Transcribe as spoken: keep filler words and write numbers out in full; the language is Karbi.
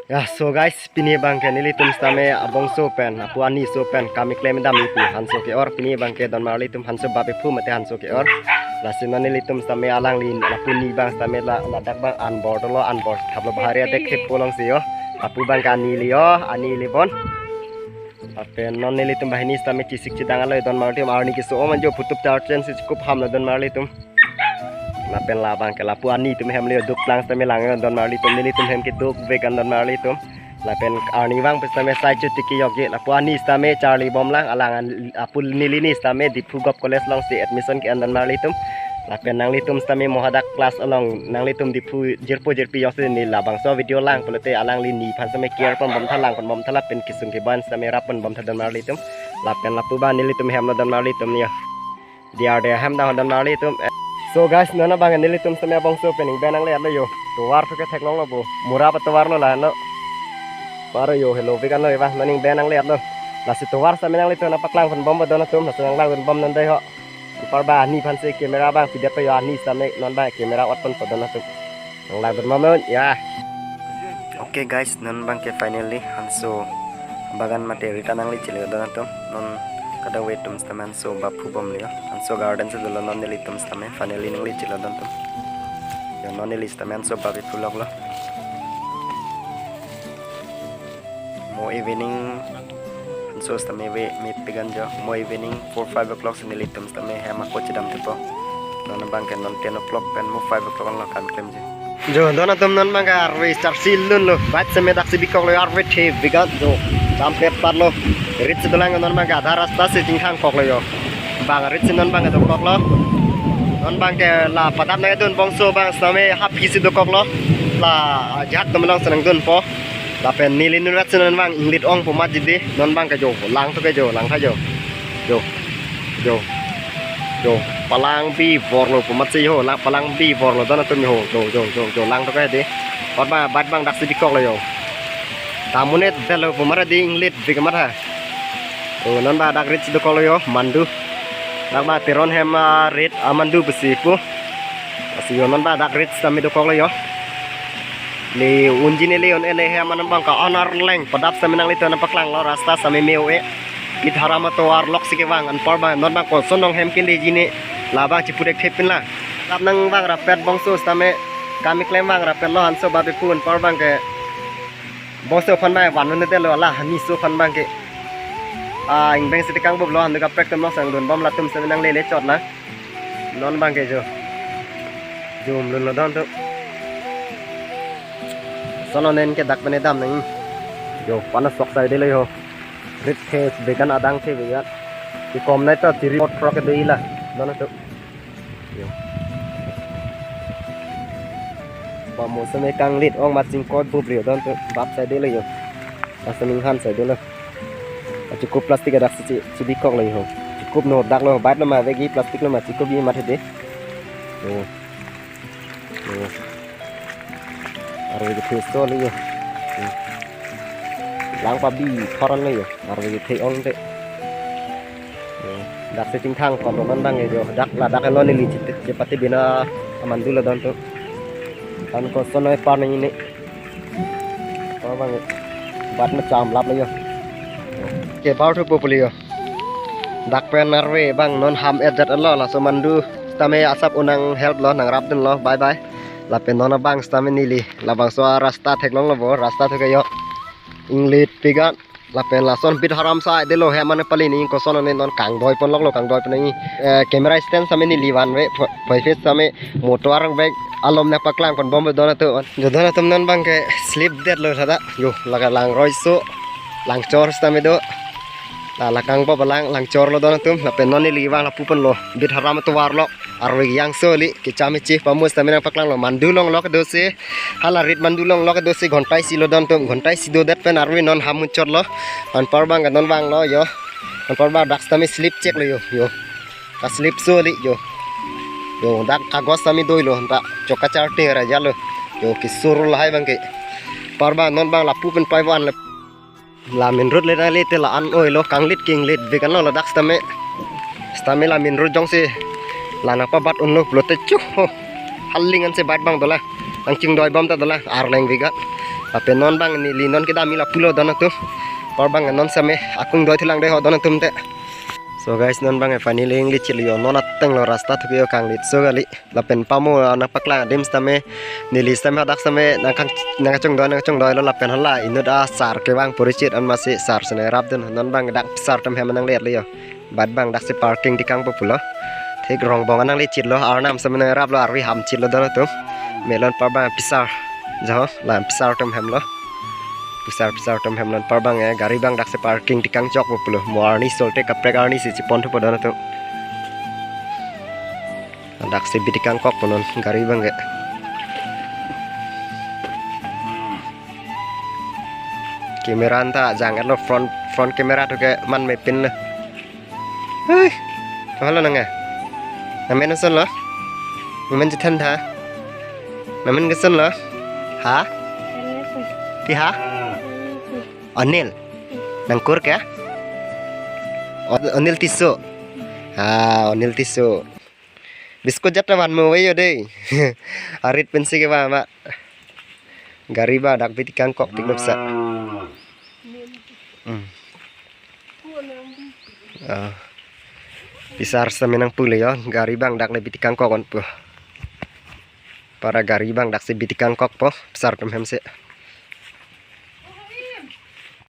Ya, so guys, pini abangke nelitum sitame abongso pen, apu ani so pen, kam keklem dam ipu hanso ke-or, pini abangke don marlitum hanso bapiphu mate hanso ke-or. Lasi non nelitum sitame alangli, lapu ni abang sitame la, ladak abang anbor dolo, anbor thaplo bahari adek thep polong si yo. Apu abangke ani li yo, ani li bon. Lapen non nelitum banghini sitame chisik chidang alo don marlitum, arni keso-om anjo putup charchen si chikup ham lo don marlitum. Lapen labangke lapu ani atum hem li yo, duklang sitame lang yo don marlitum, nelitum hem keduk vek an don marlitum. Lapen arni abang pen sitame sai chuti kejokji, lapu ani sitame charli bomlang, alang an, apu neli ni sitame Diphu Govt College along si admission ke-en don marlitum. Lapen nanglitum sitame mo hadak class along nanglitum Diphu jirpo jirpi jongsi ne labangso video lang pulote alangli ni aphan sitame care pon bomtha, lang pon bomtha, lapen kesung keban sitame rap pon bomtha don marlitum. Lapen lapu abang nelitum hem lo don marlitum yo. Diar de hem dang don marlitum. So guys, non abang nelitum sitame abongso pen ingbe nangle-etlo yo. Tovar thu ke theklonglo bo. Mura pa tovar lo la no. Paro yo helo vek an lo eva, non ingbe nangle-etlo. Lasi tovar sitame nanglitum nangpaklang pon bom ba don atum, lasi nanglang pon bom non dei ho. Anpar abang ani aphan si camera abang pidet pa yo, ani sitame non abang camera ot pon pa don atum. Nanglang pon bom non ya. Okay guys, non abangke finally hanso bagan mate rit an nangle chelo don atum. Non kadokave atum sitame hanso baphu bomlo yo. Hanso garden si dolo, non nelitum sitame finally nangle chelo don atum. Yo, non neli sitame hanso bapiphu lok lo. Mo evening hanso sitame ve mepik an jo. Mo evening four five o'clock si nelitum sitame hem ako chedam thepo. Non abangke non ten o'clock pen mo five o'clock an lo kam klemji. Jo, don atum non abangke arve charsi lunlo. Bike sitame daksi bikoklo, arve the vek an jo. Dampet patlo. Rit si dolang, non abangke adha rasta si chingthang koklo yo. Bang rit si non abangke dokoklo. Non abangke la padap nangdun bongso abang sitame hap hi si dokoklo. La ajak atum along si nangdunpo. Lapen neli nunrat si non abang inglit ong pu matji dei. Non abangke jo, lang thu ke jo, lang tha jo. Jo. Jo. Jo. Palang bi vorlo pu matsi yo, la palang bi vorlo don atum yo. Jo, jo, jo, jo, lang thu ke dei. Ot abang, bat abang daksi bikoklo yo. Tamunet delo pu mat dei, inglit vek mat ha. O, non abang dak rit si dokoklo yo, mandu. Dak abang Teron hem arit amandu pusi pu. Lasi yo non abang dak rit sitame dokoklo yo. Le unji neli un ele hem an abangke an arleng padap sitame nanglitum nangpaklanglo, rasta sitame me-o-e. Bit Haram atovar lok si kevang, anpar abang non abang koson nong hem keleji ne, labang chipu dek thep pin la. Lap nang abang rapet bongso sitame kam keklem abang rapetlo, hanso bapiphu, anpar abangke bongso aphan abang van un detlo, la ani so aphan abangke. Ah, ingbeng si tekang buplo, handu kaprek atum along si nangdun bom, latum sitame nanglele chot na. Non abangke jo. Jum lunlo don thu. Sono nen ke dak pen dam nang. Jo, pana sok sai dei lo yo. Rit the vek an, adang the vek an. Kekom nai ta tiri ot rok ke dei la. Don thu. Yo. Bamo sitame kanglit ong mat chingkot buplo don thu. Bap sai dei lo yo. Asa ninghan sai dei lo. Chikup plastic adak si chi, chibikoklo yo. Chikup no dak lo, bait lo ma, vekji plastic lo ma, chikupji mat he dei. Yo. Yo. Arve kethe so lo yo. Yo. Lang pabi thoran lo yo. Arve kethe ong te. Yo. Dak si chingthang koklo non abangke yo. Dak ladak non neli chit, chepate bina amandu lo don thu. An koson noi par nang ini. Ko abang bat macham lap lo yo. Ke bau thu po puli yo. Dak pen arve abang non ham et jat lo, laso mandu sitame asap un nang help lo, nangrap dunlo, bye bye. Lapen non abang sitame neli labangso arasta theklonglo bo, rasta thu ke yo. Inglit pik an. Lapen lason Bit Haram sai dei lo, hem an pali ni koson ne, non kangdoi pon loklo, kangdoi pon ni. Eh, camera stand sitame neli vanve, pho-, phoi face sitame motor bag alom nangpaklang pon bom don atum. Jo, don atum non abangke slip detlo sada. Yo, lake langroi so, langchor sitame do. La, la kangbo balang, langchor lo don atum. Lapen non neli abang lapu ponlo, Bit Haram atovar lo. Arve yang so li, kecham ichi, pamo sitame nangpaklanglo, mandu along lo kedo si. Hala rit mandu along lo kedo si, ghonta isi lo don atum, ghonta isi dodet pen arve non ham muchotlo. Anpar abangke non vanglo yo. Anpar abang dak sitame slip cheklo yo, yo. Ka slip so li yo. Yo, dak kagos sitame doilo, anta chok kacharting ra jalo. Yo, kesur lahai abangke. Anpar abang non abang lapu pen pai van le. La main road le nangle te la-an oilo, kanglit kinglit vek an lo ladak sitame. Sitame la main road jongsi la nangpabat unlo pulote chu ho. Haling ansi bat abang dolang. Nangchingdoi bom ta dolang. Arleng vek an. Lapen non bang neli non kedam ila pulo don atum. Apar bang non same akung doi thulang doi ho don atum te. So guys, non bang finally ingli chilo, non ateng lo rasta thupi yo kanglit so kali. Lapen pamo nangpaklang adim sitame, neli sitame hadak sitame nangkang nangkachong doi nangkachong doi lo lapen hala inut asar kevang purichit an masi sar sene rap dun, non bang dak pisar atum hem nanglet lo yo. Bat bang daksi parking tikangpo pulo. Thik rongbong anang le chitlo, arnam sitame nang rap lo, arvi ham chitlo don atum. Melon apar bang pisar. Jaho, la pisar atum hem lo. Pisar, pisar atum hem lo apar bang eh, gari bang daksi parking tikang chokpo pulo. Mo arni solte kaprek arni si chipon thupo don atum. Daksi bi tikangkokpo non gari bang ke. Camera anta jang lo, front, front camera to ke man me pin lo. Hei, halo nang eh. Namen ason lo? Namen chethan tha? Namen keson lo? Ha? Ti ha? Anil. Nangkur ke? O-, Anil Tisso. Ah, Anil Tisso. Biscuit jat ta van mo ve yo dei. Arit pensi kevang ma. Gari bang dak bi tikangkok tik noksa. Hmm. Ah. Pisar sitame nangpu le yo, gari bang dak le bi tikangkok onpo. Apar gari bang daksi bi tikangkokpo, pisar atum hem si.